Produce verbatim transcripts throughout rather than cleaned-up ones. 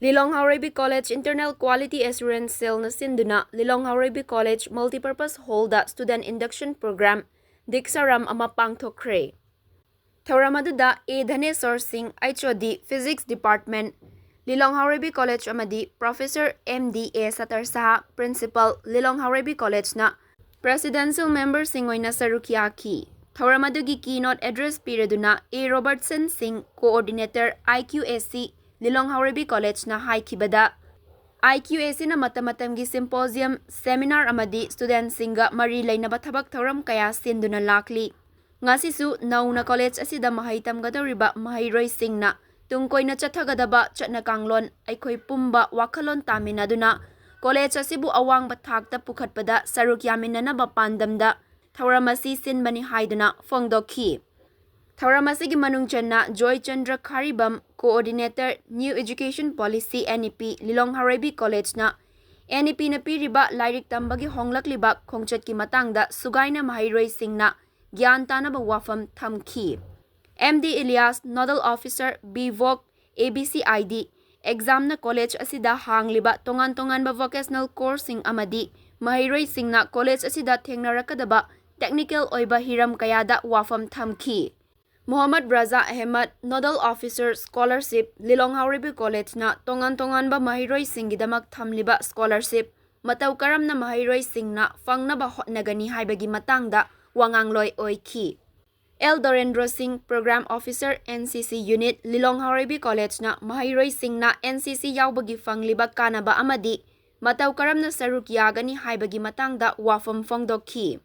ꯂꯤꯂꯣꯡ ꯍꯥꯎꯔꯩꯕꯤ College Internal Quality Assurance Cellꯅ ꯁꯤꯟꯗꯨꯅ ꯂꯤꯂꯣꯡ ꯍꯥꯎꯔꯩꯕꯤ College Multipurpose Hallꯗ Student Induction Program ꯗꯤꯛꯁꯥꯔꯥꯝ ꯑꯃ ꯄꯥꯡꯊꯣꯛꯈ꯭ꯔꯦ꯫ ꯊꯧꯔꯝ ꯑꯗꯨꯗ ꯑꯦ ꯙꯅꯦꯁꯣꯔ ꯁꯤꯡ, H O D Physics Department, ꯂꯤꯂꯣꯡ ꯍꯥꯎꯔꯩꯕꯤ College ꯑꯃꯗꯤ Professor M D A ꯁꯇꯔ Shah, Principal, Lilong Haoreibi Collegeꯅ Presidential Memberꯁꯤꯡ ꯑꯣꯏꯅ ꯁꯔꯨꯛ ꯌꯥꯈꯤ꯫ ꯊꯧꯔꯝ ꯑꯗꯨꯒꯤ keynote address ꯄꯤꯔꯗꯨꯅ ꯑꯦ ꯔꯣꯕꯔꯠꯁꯟ ꯁꯤꯡ, Coordinator, I Q A C, Lilong Haoreibi Collegeꯅ ꯍꯥꯏꯈꯤꯕꯗ, I Q A Cꯅ ꯃꯇꯝ ꯃꯇꯝꯒꯤ symposium, seminar ꯑꯃꯗꯤ studentꯁꯤꯡꯒ ꯃꯔꯤ ꯂꯩꯅꯕ ꯊꯕꯛ ꯊꯧꯔꯝ ꯀꯌꯥ ꯁꯤꯟꯗꯨꯅ ꯂꯥꯛꯂꯤ꯫ ꯉꯁꯤꯁꯨ ꯅꯧꯅ college ꯑꯁꯤꯗ ꯃꯍꯩ ꯇꯝꯒꯗꯧꯔꯤꯕ ꯃꯍꯩꯔꯣꯏꯁꯤꯡꯅ ꯇꯨꯡ ꯀꯣꯏꯅ ꯆꯠꯊꯒꯗꯕ ꯆꯠꯅ ꯀꯥꯡꯂꯣꯟ ꯑꯩꯈꯣꯏ ꯄꯨꯝꯕ ꯋꯥꯈꯜꯂꯣꯟ ꯇꯥꯃꯤꯟꯅꯗꯨꯅ college ꯑꯁꯤꯕꯨ ꯑꯋꯥꯡꯕ ꯊꯥꯛꯇ ꯄꯨꯈꯠꯄꯗ ꯁꯔꯨꯛ ꯌꯥꯃꯤꯟꯅꯅꯕ ꯄꯥꯟꯗꯝꯗ ꯊꯧꯔꯝ ꯑꯁꯤ ꯁꯤꯟꯕꯅꯤ ꯍꯥꯏꯗꯨꯅ ꯐꯣꯡꯗꯣꯛꯈꯤ꯫ ꯊꯧꯔꯝ ꯑꯁꯤꯒꯤ ꯃꯅꯨꯡ ꯆꯟꯅ Joychandra ꯈꯥꯔꯤꯕꯝ, Coordinator, New Education Policy, N E P, ꯂꯤꯂꯣꯡ ꯍꯥꯎꯔꯩꯕꯤ Collegeꯅ N E Pꯅ ꯄꯤꯔꯤꯕ ꯂꯥꯏꯔꯤꯛ ꯇꯝꯕꯒꯤ ꯍꯣꯡꯂꯛꯂꯤꯕ ꯈꯣꯡꯆꯠꯀꯤ ꯃꯇꯥꯡꯗ ꯁꯨꯒꯥꯏꯅ ꯃꯍꯩꯔꯣꯏꯁꯤꯡꯅ ꯒ꯭ꯌꯥꯟ ꯇꯥꯅꯕ ꯋꯥꯐꯝ ꯊꯝꯈꯤ꯫ M D Ilyas, Nodal Officer, B Voc, A B C I D, examꯅ college ꯑꯁꯤꯗ ꯍꯥꯡꯂꯤꯕ ꯇꯣꯉꯥꯟ ꯇꯣꯉꯥꯟꯕ vocational courseꯁꯤꯡ ꯑꯃꯗꯤ ꯃꯍꯩꯔꯣꯏꯁꯤꯡꯅ college ꯑꯁꯤꯗ ꯊꯦꯡꯅꯔꯛꯀꯗꯕ technical ꯑꯣꯏꯕ ꯍꯤꯔꯝ ꯀꯌꯥꯗ ꯋꯥꯐꯝ ꯊꯝꯈꯤ꯫ Mohammad Raja Ahmad, Nodal Officer, Scholarship, ꯂꯤꯂꯣꯡ ꯍꯥꯎꯔꯩꯕꯤ Collegeꯅ ꯇꯣꯉꯥꯟ ꯇꯣꯉꯥꯟꯕ ꯃꯍꯩꯔꯣꯏꯁꯤꯡꯒꯤꯗꯃꯛ ꯊꯝꯂꯤꯕ scholarship ꯃꯇꯧ ꯀꯔꯝꯅ ꯃꯍꯩꯔꯣꯏꯁꯤꯡꯅ ꯐꯪꯅꯕ ꯍꯣꯠꯅꯒꯅꯤ ꯍꯥꯏꯕꯒꯤ ꯃꯇꯥꯡꯗ ꯋꯥꯉꯥꯡꯂꯣꯏ ꯑꯣꯏꯈꯤ꯫ ꯑꯦꯜ ꯗꯣꯔꯦꯟꯗ꯭ꯔꯣ ꯁꯤꯡ, Program Officer, N C C Unit, Lilong Haoreibi Collegeꯅ ꯃꯍꯩꯔꯣꯏꯁꯤꯡꯅ N C C ꯌꯥꯎꯕꯒꯤ ꯐꯪꯂꯤꯕ ꯀꯥꯟꯅꯕ ꯑꯃꯗꯤ ꯃꯇꯧ ꯀꯔꯝꯅ ꯁꯔꯨꯛ ꯌꯥꯒꯅꯤ ꯍꯥꯏꯕꯒꯤ ꯃꯇꯥꯡꯗ ꯋꯥꯐꯝ ꯐꯣꯡꯗꯣꯛꯈꯤ꯫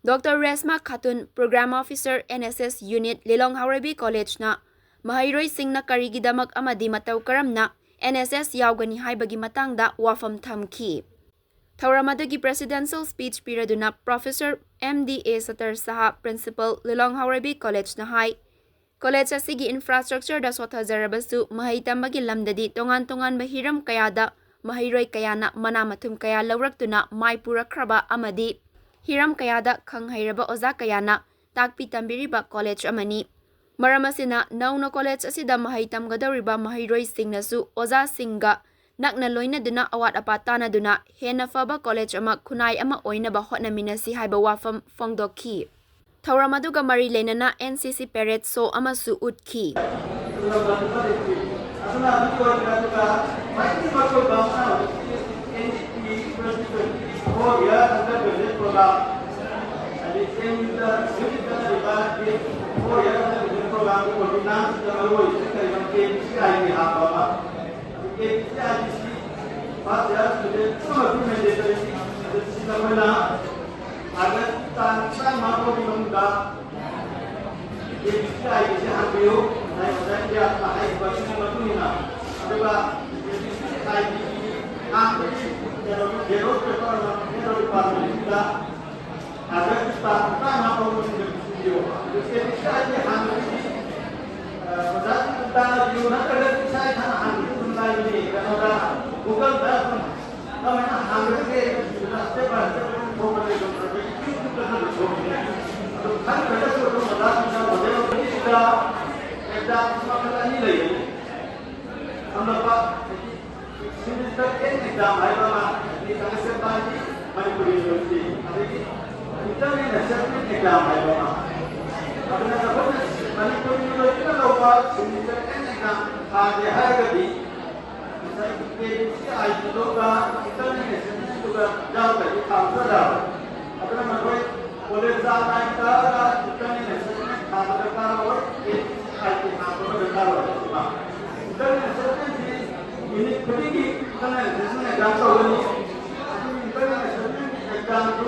Doctor Reshma Khatun, Program Officer, N S S Unit, Lilong Haoreibi Collegeꯅ ꯃꯍꯩꯔꯣꯏꯁꯤꯡꯅ ꯀꯔꯤꯒꯤꯗꯃꯛ ꯑꯃꯗꯤ ꯃꯇꯧ ꯀꯔꯝꯅ N S S ꯌꯥꯎꯒꯅꯤ ꯍꯥꯏꯕꯒꯤ ꯃꯇꯥꯡꯗ ꯋꯥꯐꯝ ꯊꯝꯈꯤ꯫ ꯊꯧꯔꯝ ꯑꯗꯨꯒꯤ presidential speech ꯄꯤꯔꯗꯨꯅ Professor M D A ꯁꯇꯔ Shah, Principal, Lilong Haoreibi Collegeꯅ high, college ꯑꯁꯤꯒꯤ infrastructureꯗ ꯁꯣꯊꯖꯔꯕꯁꯨ ꯃꯍꯩ ꯇꯝꯕꯒꯤ ꯂꯝꯗꯗꯤ ꯇꯣꯉꯥꯟ ꯇꯣꯉꯥꯟꯕ ꯍꯤꯔꯝ ꯀꯌꯥꯗ ꯃꯍꯩꯔꯣꯏ ꯀꯌꯥꯅ ꯃꯅꯥ ꯃꯊꯨꯝ ꯀꯌꯥ ꯂꯧꯔꯛꯇꯨꯅ ꯃꯥꯏ ꯄꯨꯔꯛꯈ꯭ꯔꯕ ꯑꯃꯗꯤ ꯍꯤꯔꯝ ꯀꯌꯥꯗ ꯈꯪ ꯍꯩꯔꯕ ꯑꯣꯖꯥ ꯀꯌꯥꯅ ꯇꯥꯛꯄꯤ ꯇꯝꯕꯤꯔꯤꯕ college ꯑꯃꯅꯤ꯫ ꯃꯔꯝ ꯑꯁꯤꯅ, ꯅꯧꯅ ꯀꯣꯂꯦꯖ ꯑꯁꯤꯗ ꯃꯍꯩ ꯇꯝꯒꯗꯧꯔꯤꯕ ꯃꯍꯩꯔꯣꯏꯁꯤꯡꯅꯁꯨ ꯑꯣꯖꯥꯁꯤꯡꯒ ꯅꯛꯅ ꯂꯣꯏꯅꯗꯨꯅ, ꯑꯋꯥꯠ ꯑꯄꯥ ꯇꯥꯟꯅꯗꯨꯅ, ꯍꯦꯟꯅ ꯐꯕ ꯀꯣꯂꯦꯖ ꯑꯃ, ꯈꯨꯟꯅꯥꯏ ꯑꯃ ꯑꯣꯏꯅꯕ ꯍꯣꯠꯅꯃꯤꯟꯅꯁꯤ ꯍꯥꯏꯕ ꯋꯥꯐꯝ ꯐꯣꯡꯗꯣꯛꯈꯤ꯫ ꯊꯧꯔꯝ ꯑꯗꯨꯒ ꯃꯔꯤ ꯂꯩꯅꯅ N C C parade show ꯑꯃꯁꯨ ꯎꯠꯈꯤ꯫ ꯑꯥꯒꯁ ꯇꯥꯡ ꯇꯔꯥꯃꯉꯥ ꯐꯥꯎꯒꯤ ꯃꯅꯨꯡꯗ ꯑꯦ ꯄꯤ ꯁꯤ ꯑꯥꯏ ꯒꯤꯁꯦ ꯍꯥꯡꯕꯤꯌꯨ, ꯉꯁꯥꯏ ꯑꯣꯖꯥ ꯏꯟꯗꯤꯌꯥꯅ ꯍꯥꯏꯈꯤꯕ ꯑꯗꯨꯒꯤ ꯃꯇꯨꯡ ꯏꯟꯅ꯫ ꯑꯗꯨꯒ ꯑꯦ ꯄꯤ ꯁꯤ ꯑꯥꯏ ꯒꯤ ꯍꯥꯡꯕꯒꯤ ꯀꯩꯅꯣꯒꯤ ꯕꯦꯂꯣꯠ ꯄꯦꯄꯔ ꯑꯃ ꯐꯦꯗꯔꯦꯜ ꯗꯤꯄꯥꯔꯠꯃꯦꯟꯁꯤꯗ ꯑꯥꯒꯁ ꯇꯥꯡ ꯇꯔꯥꯃꯉꯥ ꯐꯥꯎꯕ ꯃꯅꯨꯡꯗ ꯄꯤꯁꯤꯟꯕꯤꯌꯨ꯫ ꯑꯗꯨ ꯑꯦ ꯄꯤ ꯁꯤ ꯑꯥꯏ ꯒꯤ ꯍꯥꯡꯕꯒꯤꯗꯤ, ꯑ, ꯑꯣꯖꯥꯁꯤꯡ ꯇꯥꯟꯅꯕꯤꯌꯨ, ꯅꯠꯇ꯭ꯔꯒ ꯏꯁꯥ ꯏꯁꯥꯅ ꯍꯥꯡꯕꯁꯨ ꯑꯗꯨꯝ ꯂꯥꯏꯕꯅꯤ꯫ ꯀꯩꯅꯣꯗ, Google ꯗ ꯑꯗꯨꯝ ꯀꯃꯥꯏꯅ ꯍꯥꯡꯒꯗꯒꯦ? Step by step ꯑꯗꯨꯝ ꯊꯣꯛꯄꯅꯦ, ꯑꯗꯨꯝ ꯑꯩꯈꯣꯏꯒꯤ YouTube ꯇꯁꯨ ꯑꯗꯨꯝ ꯊꯣꯛꯄꯅꯦ꯫ ꯑꯗꯨꯝ ꯈꯪꯗ꯭ꯔꯒꯁꯨ ꯑꯗꯨꯝ ꯑꯣꯖꯥꯁꯤꯡꯅ ꯃꯣꯗꯦꯜ ꯑꯅꯤꯁꯤꯗ ꯑꯦꯛꯖꯥꯝ ꯃꯈꯜ ꯑꯅꯤ ꯂꯩꯌꯦ꯫ ꯁꯝꯂꯞꯄ ꯍꯥꯏꯗꯤ ꯁꯦꯃꯤꯁꯇꯔ ꯑꯦꯟ ꯑꯦꯛꯖꯥꯝ ꯍꯥꯏꯕ ꯑꯃ, ꯍꯥꯏꯗꯤ ꯇꯥꯡꯈꯨꯜ ꯁꯦꯝꯕ ꯍꯥꯏꯗꯤ ꯃꯅꯤꯄꯨꯔꯤ ꯌꯨꯅꯤꯚꯔꯁꯤꯇꯤ, ꯑꯗꯒꯤ ꯏꯟꯇꯔꯅꯦꯜ ꯑꯦꯁꯦꯁꯃꯦꯟ ꯑꯦꯛꯖꯥꯝ ꯍꯥꯏꯕ ꯑꯃ꯫ ꯑꯗꯨꯅ ꯑꯩꯈꯣꯏꯅ ꯃꯅꯤꯄꯨꯔꯤ ꯌꯨꯅꯤꯚꯔꯁꯤꯇꯤꯅ ꯂꯧꯕ ꯁꯦꯃꯤꯁꯇꯔ ꯑꯦꯟ ꯑꯦꯛꯖꯥꯝ ꯊꯥꯒꯦ ꯍꯥꯏꯔꯒꯗꯤ, ꯉꯁꯥꯏꯒꯤ K P C I ꯇꯤꯗꯨꯒ internal ꯑꯦꯁꯦꯁꯃꯦꯟꯗꯨꯒ ꯌꯥꯎꯗ꯭ꯔꯗꯤ ꯊꯥꯕ ꯌꯥꯔꯣꯏ꯫ ꯑꯗꯨꯅ ꯃꯈꯣꯏ ꯀꯣꯂꯦꯖ ꯆꯥꯡ ꯅꯥꯏꯅ ꯀꯥꯔꯒ ꯏꯟꯇꯔꯅꯦꯜ ꯑꯦꯁꯦꯁꯃꯦꯟ ꯊꯥꯕ ꯗꯔꯀꯥꯔ ꯑꯣꯏ, K P C I T ꯊꯥꯕ ꯗꯔꯀꯥꯔ ꯑꯣꯏ꯫ ꯏꯟꯇꯔꯅꯦꯜ ꯑꯦꯁꯦꯁꯃꯦꯟꯁꯤ ꯌꯨꯅꯤꯠ ꯈꯨꯗꯤꯡꯒꯤ ꯏꯟꯇꯔꯅꯦꯜ ꯑꯦꯁꯦꯁꯃꯦꯟ ꯑꯦꯛꯖꯥꯝ ꯇꯧꯒꯅꯤ꯫ ꯑꯗꯨꯒꯤ ꯏꯟꯇꯔꯅꯦꯜ ꯑꯦꯁꯦꯁꯃꯦꯟ ꯑꯦꯛꯖꯥꯝꯗꯨ